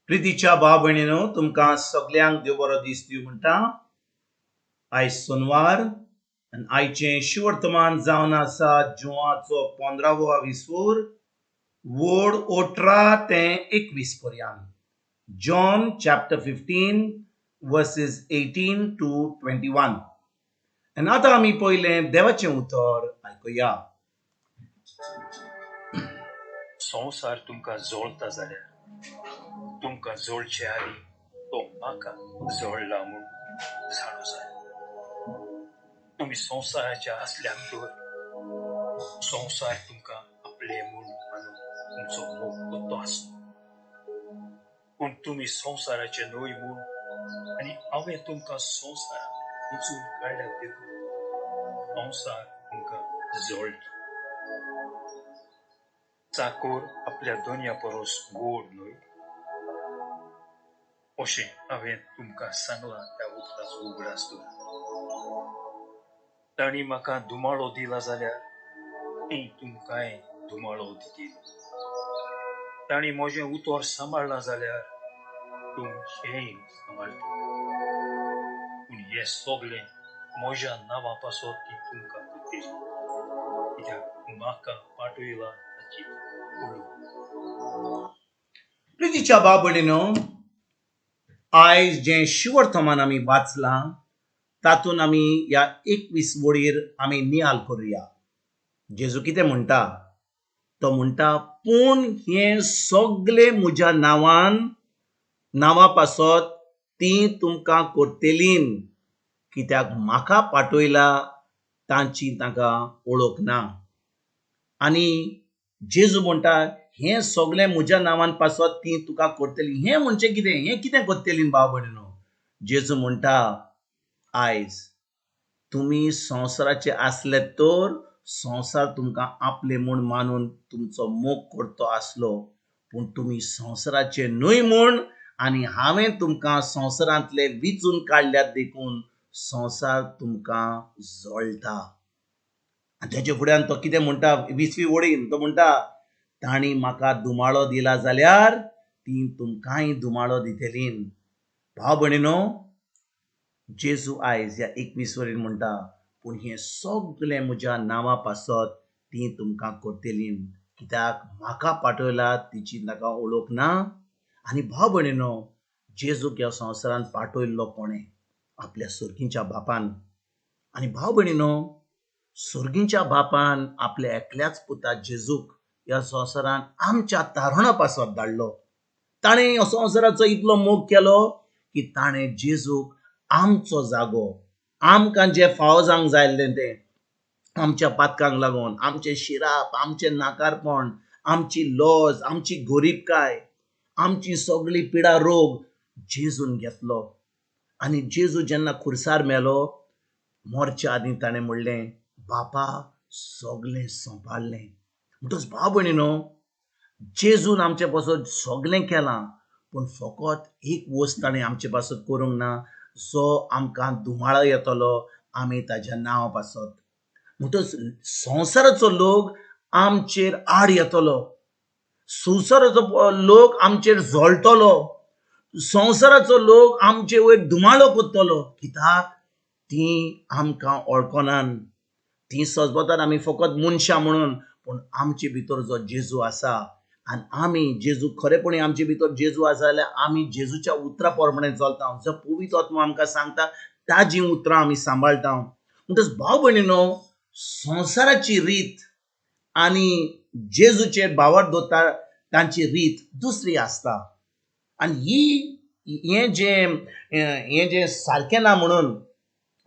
प्रितीच्या भाव भयणीनो, तुमकां सगल्यांक देव बरो दीस दिवं म्हणटा. आयज सोनवार आनी आयचें शिवर्तमान जावन आसा जुवाचो 15वो विसवूर, वड 18 ते 21 पर्यंत. John chapter 15 verses 18 to 21. आनी आतां आमी पयलें देवाचें उतर आयकुया. संवसार तुमकां जळता जाल्यार तुमकां जळचे आदी तो म्हाका जळला म्हूण जाणू जाय. तुमी संवसाराच्या आसल्यार तर संवसार तुमकां आपले म्हूण मानून तुमचो मोग करतो आसलो. पूण तुमी संवसाराचे न्हय म्हूण आनी हांवें तुमकां संवसारांत वेंचून काडल्यात देखून संवसार तुमकां जळटा. चाकोर आपल्या दोनया परस गोड न्हय अशें हांवें तुमकां सांगलां त्या उतराचो उगडास दवरात. तांणी म्हाका धुमाळो दिला जाल्यार तीं तुमकांय धुमाळो दितील. तांणी म्हजें उतर सांबाळ्ळां जाल्यार तुमचेंय सांबाळटलें. पूण हें सगलें म्हज्या नांवा पासत तीं तुमकां करतलीं, कित्याक म्हाका पाठयला ताची उलोवप. प्रितीच्या भाव भयणीनो, आयज जें शिवर्तमान आमी वाचलां तातूंत आमी ह्या 21 वडीर आमी नियाल करुया. जेजू कितें म्हणटा? तो म्हणटा, पूण हें सगलें म्हज्या नांवान नांवा पासत तीं तुमकां करतलीं, कित्याक म्हाका पाठयला तांची तांकां वळख ना. आनी जेजू म्हणटा, हें सगलें म्हज्या नांवान पासत तीं तुका करतलीं. हें म्हणजे कितें? हें कितें करतलीं भाव भयणीनो? जेजू म्हणटा, आयज तुमी संवसाराचे आसले तर संवसार तुमकां आपले म्हूण मानून तुमचो मोग करतो आसलो, पूण तुमी संवसाराचे न्हय म्हूण आनी हांवें तुमकां संवसारांतले विचून काडल्यात देखून संवसार तुमकां जळटा. आनी तेजे फुड्यान तो कितें म्हणटा? 20वी वडीन तो म्हणटा, तांणी म्हाका धुमाळो दिला जाल्यार तीं तुमकांय धुमाळो दितलीं. भाव भयणीनो, जेजू आयज ह्या 21 वरीन म्हणटा, पूण हें सगलें म्हज्या नांवा पासत तीं तुमकां करतलीं, कित्याक म्हाका पाठयला तिची ताका वळख ना. आनी भाव भयणीनो, जेजूक ह्या संवसारांत पाठयल्लो कोणें? आपल्या सर्गीच्या बापान. आनी भाव भयणीनो, सर्गीच्या बापान आपल्या एकल्याच पुता जेजूक ह्या संवसारांत आमच्या तारणा पासत धाडलो. ताणें ह्या संवसाराचो इतलो मोग केलो की ताणें जेजूक आमचो जागो, आमकां जें फावो जावंक जाय आसलें तें, आमच्या पातकांक लागून, आमचें शिराप, आमचें नाकारपण, आमची लॉज, आमची गोरीबकाय, आमची सगळी पिडा रोग जेजून घेतलो. आनी जेजू जेन्ना खुर्सार मेलो, मरच्या आदीं ताणें म्हणलें, बापा सगळें सोंपाडलें. म्हणटच भाव भयणीनो, जेजून आमचे पासत सगळें केलां, पूण फकत एक वस्त ताणें आमचे पासत करूंक ना, जो आमकां धुमाळो येतलो आमी ताज्या नांवा पासत. म्हणटच संवसाराचो लोक आमचेर आड येतलो, संवसाराचो लोक आमचेर जळटलो, संवसाराचो लोक आमचे वयर धुमाळो करतलो, कित्याक तीं आमकां वळखनान. तीं सजवतात आमी फकत मनशां म्हणून, पूण आमचे भितर जो जेजू आसा आनी आमी जेजू खरेपणी आमचे भितर जेजू आसा जाल्यार आमी जेजूच्या उतरा प्रमाणे चलता. जो पवित्र आत्मा आमकां सांगता ताजी उतरां आमी सांबाळटा. म्हणटच भाव भयणीनो, संवसाराची रीत आनी जेजूचेर भावार्थ दवरता तांची रीत दुसरी आसता. आनी ही हें जें हें जें सारकें ना म्हणून,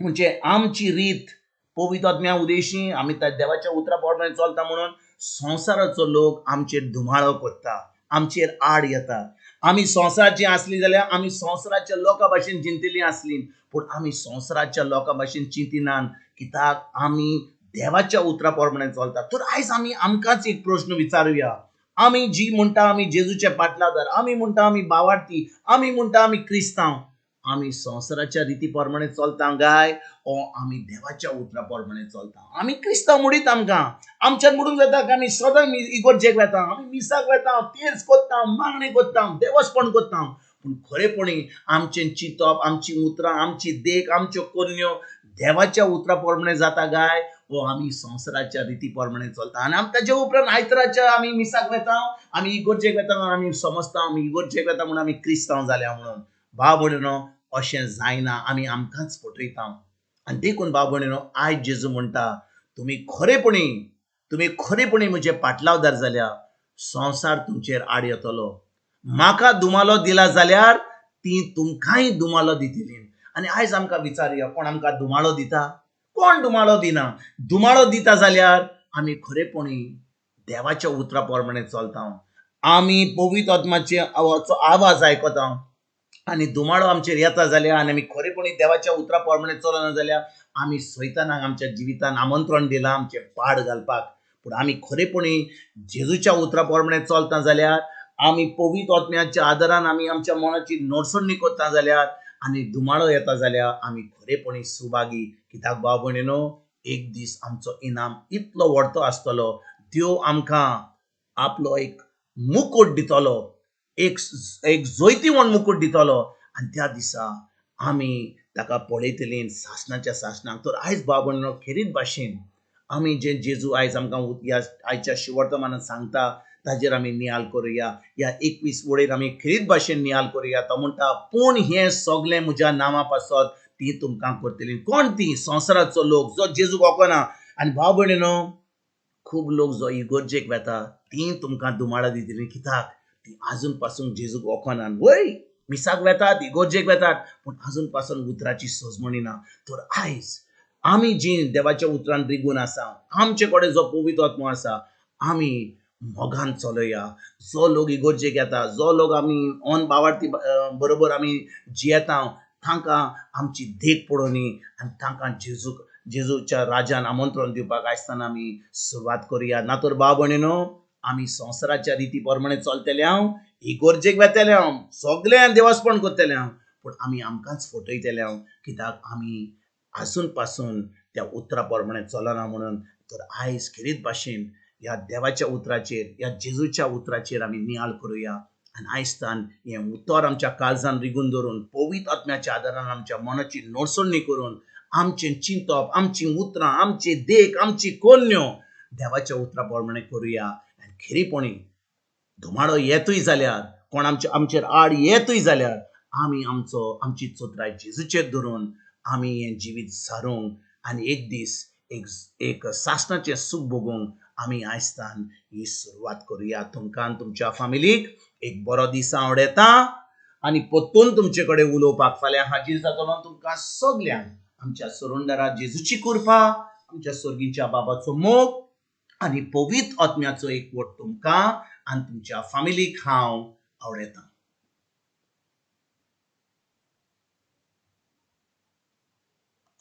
म्हणजे आमची रीत पवित्र आत्म्या उदेशी आमी त्या देवाच्या उतरा प्रमाणे चलता म्हणून संवसाराचो लोक आमचेर धुमाळो करता, आमचेर आड येता. आमी संवसाराची आसली जाल्यार आमी संवसाराच्या लोकां भाशेन चिंतिल्लीं आसलीं, पूण आमी संवसाराच्या लोकां भाशेन चिंतिनात, कित्याक आमी देवाच्या उतरा प्रमाणे चलता. तर आयज आमी आमकांच एक प्रश्न विचारुया. आमी जी म्हणटा आमी जेजूचे पाटलादार, आमी म्हणटा आमी बावार्थी, आमी म्हणटा आमी क्रिस्तांव, आमी संवसाराच्या रिती प्रमाणे चलता काय ओ आमी देवाच्या उतरा प्रमाणे चलता? आमी क्रिस्तांव म्हणीत आमकां, आमच्यान म्हणूंक जाता की आमी सदां इगोर्जेक वेता, आमी मिसाक वेता, तेर्स कोत्ता, मागणें कोत्ता, देवस्पण कोत्ता, पूण खरेपणी आमचें चिंतप, आमचीं उतरां, आमची देख, आमच्यो करण्यो देवाच्या उतरा प्रमाणे जाता काय वो आमी संवसाराच्या रिती प्रमाणे चलता? आनी आमी ताजे उपरांत आयतराच्या आमी मिसाक वेता, आमी इगोर्जेक वेता, आमी समजता आमी इगोर्जेक वेता म्हणून आमी क्रिस्तांव जाल्या म्हणून. भाव भयणीनो, अशें जायना, आमी आमकांच फटयता. आनी देखून भाव भयणीनो, आयज जेजू म्हणटा, तुमी खरेपणी म्हजे पाटलावदार जाल्या संवसार तुमचेर आड येतलो. म्हाका दुमालो दिला जाल्यार ती तुमकांय दुमालो दितली. आनी आयज आमकां विचारुया, कोण आमकां दुमाळो दिता? कोण दुमाळो दिना? दुमाळो दिता जाल्यार आमी खरेपणी देवाच्या उतरा प्रमाणे चलता, आमी पवित्र आत्माचे आवाज आयकता. आनी दुमाळो आमचेर येता जाल्यार आनी आमी खरेपणी देवाच्या उतरा प्रमाणे चलना जाल्यार आमी सैतानाक आमच्या जिवितान आमंत्रण दिलां आमचें पाड घालपाक. पूण आमी खरेपणी जेजूच्या उतरा प्रमाणे चलता जाल्यार, आमी पवित्र आत्म्याच्या आदारान आमी आमच्या मनाची नडसणी करता जाल्यार आनी दुमाळो येता जाल्यार आमी खरेपणी सुभागी. कित्याक भाव भयणीनो, एक दीस आमचो इनाम इतलो व्हडतो आसतलो, देव आमकां आपलो एक मुकूट दितलो, एक एक जैतिवंत मुकूट दितलो. आनी त्या दिसा आमी ताका पळयतली सासणाच्या सासणाक. तर आयज भाव भयणीनो, खेरीत भाशेन आमी जे जेजू आयज आमकां ह्या आयच्या शिवर्तमानान सांगता ताजेर आमी नियाल करुया. ह्या 21 वळीर आमी खेरीत भाशेन नियाल करुया. तो म्हणटा, पूण हें सगलें म्हज्या नांवा पासत ती तुमकां करतली. कोण ती? संवसाराचो लोक जो जेजूक वळखना. आनी भाव भयणीनो, खूब लोक जो इगोर्जेक वेता ती तुमकां दुमाळा दितली. कित्याक? ती आजून पासून जेजूक वळखनात. वय मिसाक वेतात, इगोर्जेक वेतात, पूण आजून पासून उतराची सजमणी ना. तर आयज आमी जी देवाच्या उतरान रिगून आसा, आमचे कडेन जो पवित्र आत्मो आसा, आमी मोगान चलोया. जो लोक इगोर्जेक येता, जो लोक आमी ऑन बावार्थी बरोबर आमी जियेता, तांकां आमची देख पळोवनी आनी तांकां जेजूच्या राजान आमंत्रण दिवपाक आसतना आमी सुरवात करुया. ना तर भाव भयणीनो, आमी संवसाराच्या रिती प्रमाणे चलतले हांव, इगोर्जेक वेतले हांव, सगळ्यांक देवासपण करतले हांव, पूण आमी आमकांच फटयतले हांव. कित्याक आमी आजून पासून त्या उतरा प्रमाणे चलना म्हणून. तर आयज खेरीत भाशेन ह्या देवाच्या उतराचेर, ह्या जेजूच्या उतराचेर आमी नियाळ करुया. आनी आयजतान हें उतर आमच्या काळजान रिगून दवरून, पवित्र आत्म्याच्या आदारान आमच्या मनाची नडसणी करून, आमचें चिंतप, आमचीं उतरां, आमची देख, आमची करण्यो देवाच्या उतरा प्रमाणे करुया. आनी खेरीपणी धुमाडो येतूय जाल्यार, कोण आमचेर आड येतूय जाल्यार, आमी आमची चतुराय जेजूचेर धरून आमी हें जिवीत सारूंक आनी एक दीस एक सासणाचें सूख भोगूंक आमी आयजतान ही सुरवात करुया. तुमकां आनी तुमच्या फामिलीक एक बरो दीस आवडटा आनी परतून तुमचे कडेन उलोवपाक फाल्यां हाजीर जातलो. तुमकां सगल्यांक आमच्या सोडणदारा जेजूची कृपा, आमच्या सर्गीच्या बाबाचो मोग आनी पवित्र आत्म्याचो एकवट तुमकां आनी तुमच्या फामिलीक हांव आवडटा.